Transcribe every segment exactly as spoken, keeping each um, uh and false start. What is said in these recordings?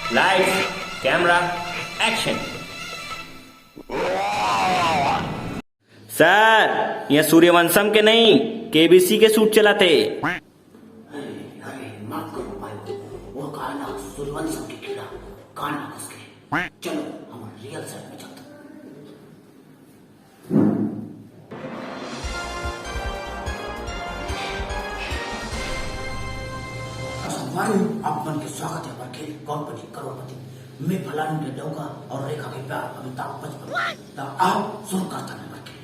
Lights, camera, action। Sir, ये सूर्यवंशम के नहीं, केबीसी के शूट चलाथे। अरे, अरे, माफ करो भाई, वो गाना सूर्यवंशम के कीड़ा कान में घुस गए। चलो, हम रियल सेट में चलते हैं। संगवारी हो, आप मन के स्वागत है हमारे खेल कौन बनी करोड़पति। मैं फलानी के डौका और रेखा के प्यार अमिताभ बच्चन। तो आओ, शुरू करता है हमारे खेल।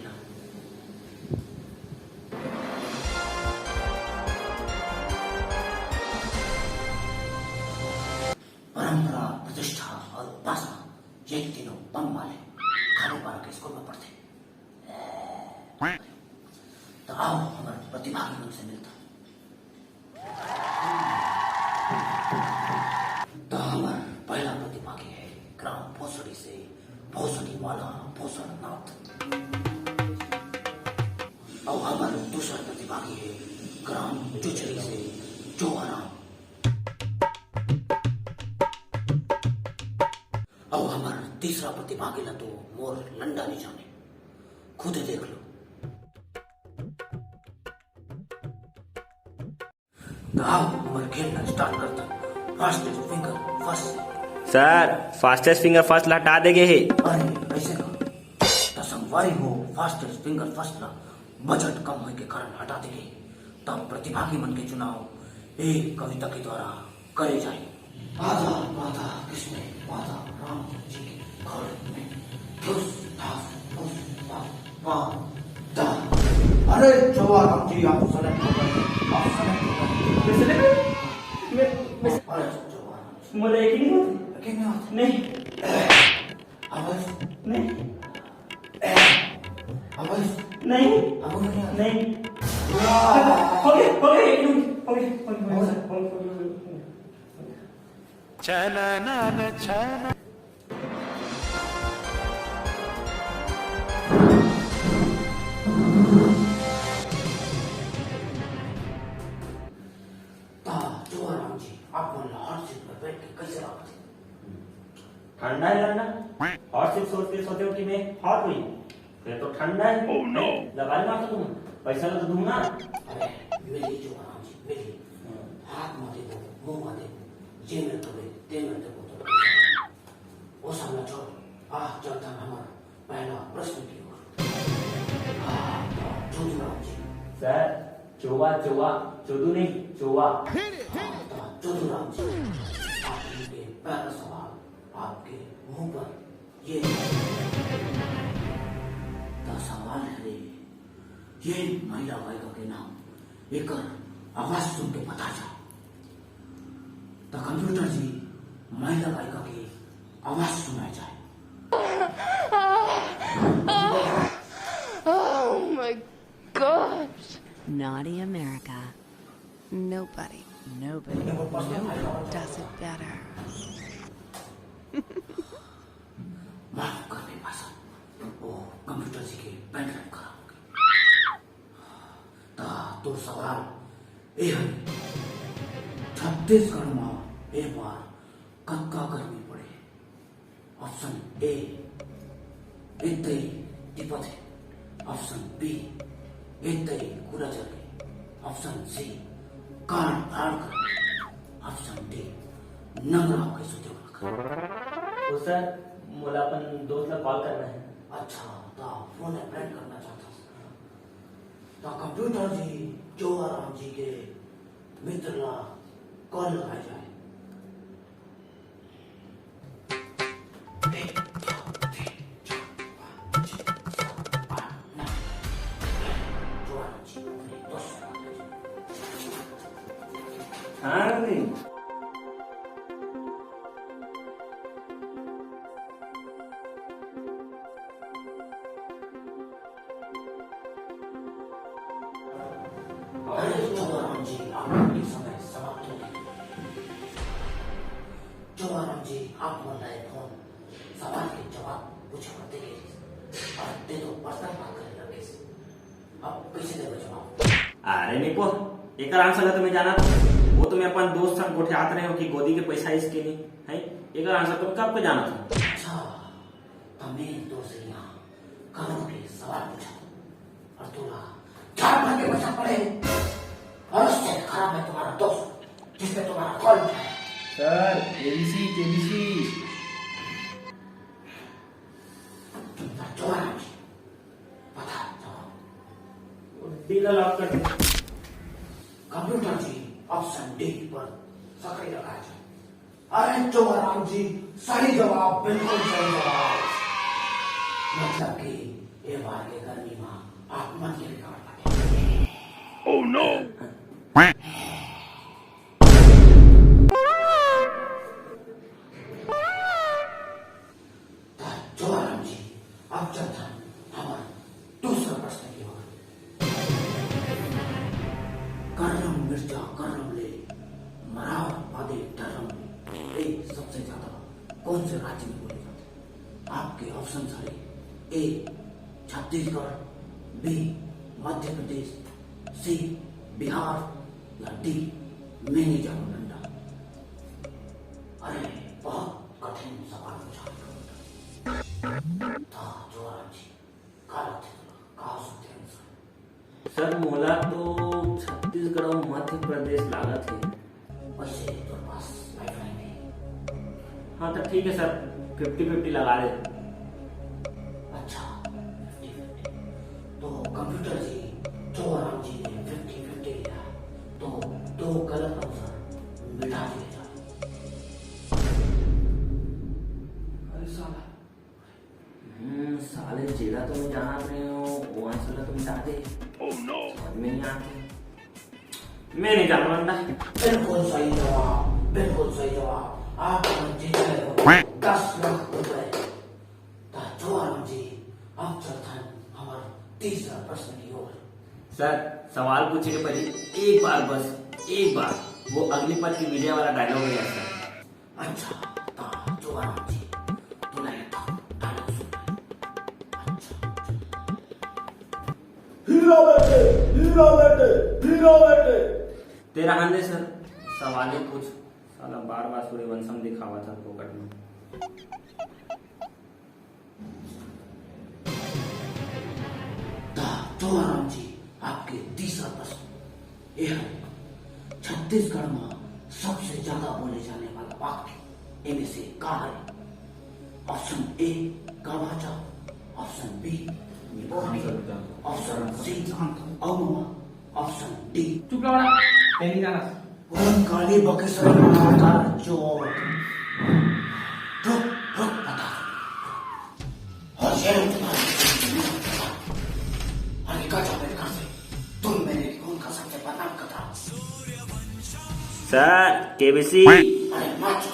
परंपरा, प्रतिष्ठा और उपासना, ये तीनों बम वाले खाने वाला के स्कूल में पढ़ते। तो आओ, हमारे प्रतिभागी मन से मिलता। तो हमारा पहला प्रतिभागी है ग्राम भोसड़ी से भोसड़ी वाला भोसड़नाथ। और हमारा दूसरा प्रतिभागी है ग्राम चुचरी से जोहाराम। और हमारा तीसरा प्रतिभागी ला तो मोर लंडा नहीं जाने, खुद ही देख लो। तो आओ, हमारे खेल ला स्टार्ट करते हैं। Fastest finger first. Sir, fastest finger first ला हटा दे गे हे। अरे, ऐसे का? तो संगवारी हो, फास्टेस्ट फिंगर फर्स्ट ला बजट कम होए के कारण हटा दे गे। तब प्रतिभागी मन के चुनाव ए कविता के द्वारा करे जाए। आधा, आधा, किसमें आधा राम जी के घोड़े में। ठुस, ठास, ठुस, पा, पा, दा। अरे, चौबा राम जी, आप सेलेक्ट हो गए, आप सेलेक्ट हो गए। मैं सेलेक्ट हूँ? मैं, मैं अरे, चौबा राम जी। मोला एक नहीं होती। एक नहीं होती। नहीं। आवाज। नहीं। आवाज। नहीं। आवाज नहीं। नहीं। वाह। हो गया, हो गया, एक मिनट, हो गया, हो गया, हो गया, हो गया, हो गया। ता, चौबा राम जी, आप मन ला हॉट सीट पर बैठ के कैसे लागत हे? ठंडा है लंडा। हॉट सीट सोच के सोचे हो कि मैं हॉट हुई, फिर तो ठंडा है। Oh no! दबाई मार तो तुम, पैसा ला तो दूंगा। अरे, मिली चौबा राम जी, मिली। हाँ। हाथ में देखो, मुंह में देखो, जे में कबे, ते में देखो तो। वो सब ना छोड़, आ चलता हमारा पहला प्रश्न की ओर। हाँ, तो चौबा राम जी। सर, चौबा, चौबा, चौदू नहीं, चौबा। हाँ, तो चौबा राम जी, आपके पहला सवाल आपके मुंह पर ये। तो सवाल है रे, ये महिला गायिका के नाम, एकर आवाज सुन के पता चल। तो कंप्यूटर जी, महिला गायिका के आवाज सुनाए जाए। Oh my gosh. Naughty America. Nobody, nobody, nobody does it better. माफ करबे भाषा, वो कंप्यूटर जी के पेन ड्राइव खराब हो गई। ता तोर सवाल ए हवे, छत्तीसगढ़ म ए बार कतका गर्मी पड़े? ऑप्शन ए, एतई तिपत हे। ऑप्शन बी, एतई कूड़ा जल गए। ऑप्शन सी, कान फाड़ कर। ऑप्शन डी, नंगरा होके सोते हुए रखा। ओ सर, मोला अपन दोस्त ला कॉल करना है। अच्छा, तो फोन अ फ्रेंड करना चाहता हूँ। तो कंप्यूटर जी, चौबा राम जी के मित्र ला कॉल लगाए जाए। हाँ, नहीं। अरे चौबा राम जी, आप मन के समय समाप्त हो गए। चौबा राम जी, आप मन ला ये फोन सवाल के जवाब पूछे बर दे गे रिहिस। अरे ते तो पर्सनल बात करे लग गिस। अब कैसे देबे जवाब? अरे निपो, एकर आंसर ला तो मैं जानत हूँ। वो तो मैं अपन दोस्त संग गोठियात रहे हो कि गोदी के पैसा इसके नहीं, है? एकर आंसर तुम कब के जानत हो? अच्छा, त मैं तोर से यहाँ कानून के सवाल पूछा और तोला झाड़ मार के बचा पड़े। और उससे खराब है तुम्हारा दोस्त, जिसने तुम्हारा कॉल उठाया। Sir, KBC, KBC. चुप कर, चुप कर। बता जवाब। डी ला लॉक कर दे। कंप्यूटर जी, ऑप्शन डी पर सक्रिय लगा दे। अरे चोराराम जी, सही जवाब, बिल्कुल सही जवाब। मतलब कि ये बार के गर्मी में आप मन के बिगाड़ लगे। Oh no! त चोराराम जी, अब चलथन हमर दूसरा प्रश्न की ओर। करम मिर्जा करम ले, मराव बादे डरम ले, ए सबसे ज्यादा कौन से राज्य में बोले जाते हैं? आपके ऑप्शन हरे, ए छत्तीसगढ़, बी मध्य प्रदेश, सी बिहार या डी मैं नहीं जानूं डंडा। अरे बहुत कठिन सवाल पूछा। त चोराराम जी, का लगथे तोला? का हो सकथे आंसर? सर, मोला तो छत्तीसगढ़ अउ मध्य प्रदेश लागत हे। वैसे तोर पास लाइफलाइन हे? हाँ, त ठीक हे सर, फिफ्टी फिफ्टी लगा दे। अच्छा, फिफ्टी फिफ्टी। तो कंप्यूटर जी, चोराराम जी ने फिफ्टी फिफ्टी लिया, तो दो गलत आंसर मिटा दिए जाए। अरे साला, हम्म, साले, जेला तो मैं जानत रहे हो, वो आंसर ला तो मिटा दे। Oh no! समझ में नहीं आते। मैं नहीं जानूं अंडा। बिल्कुल सही जवाब, बिल्कुल सही जवाब। आप जीत गए हो दस लाख रुपए। त चोराराम जी, अब चलथन हमर तीसरा प्रश्न की ओर। सर, सवाल पूछे के पहले एक बार, बस एक बार, वो अग्निपथ की विजय वाला डायलॉग है सर। अच्छा, त चोराराम जी, तोला ये डायलॉग सुन। अच्छा। हीरा बेटे, हीरा बेटे, हीरा बेटे। तेरा हंदे सर, सवाल ही पूछ। साला बार बार सूर्यवंशम दिखावत हे फोकट में। त चोराराम जी, आपके तीसरा प्रश्न ये है, छत्तीसगढ़ में सबसे ज्यादा बोले जाने वाला वाक्य इनमें से का है? ऑप्शन ए, का भाचा, ऑप्शन बी, निपोटी, ऑप्शन सी, अउ ममा, ऑप्शन डी। चुप रहो ना, तें नहीं जाना। कौन काली बकेश्वर बनावता चोर? रुक, रुक, बता। और ये लो तुम्हारे अरे का जावे घर से? तुम मेरे खून का सबसे बदनाम कतरा। Sir, KBC. अरे मत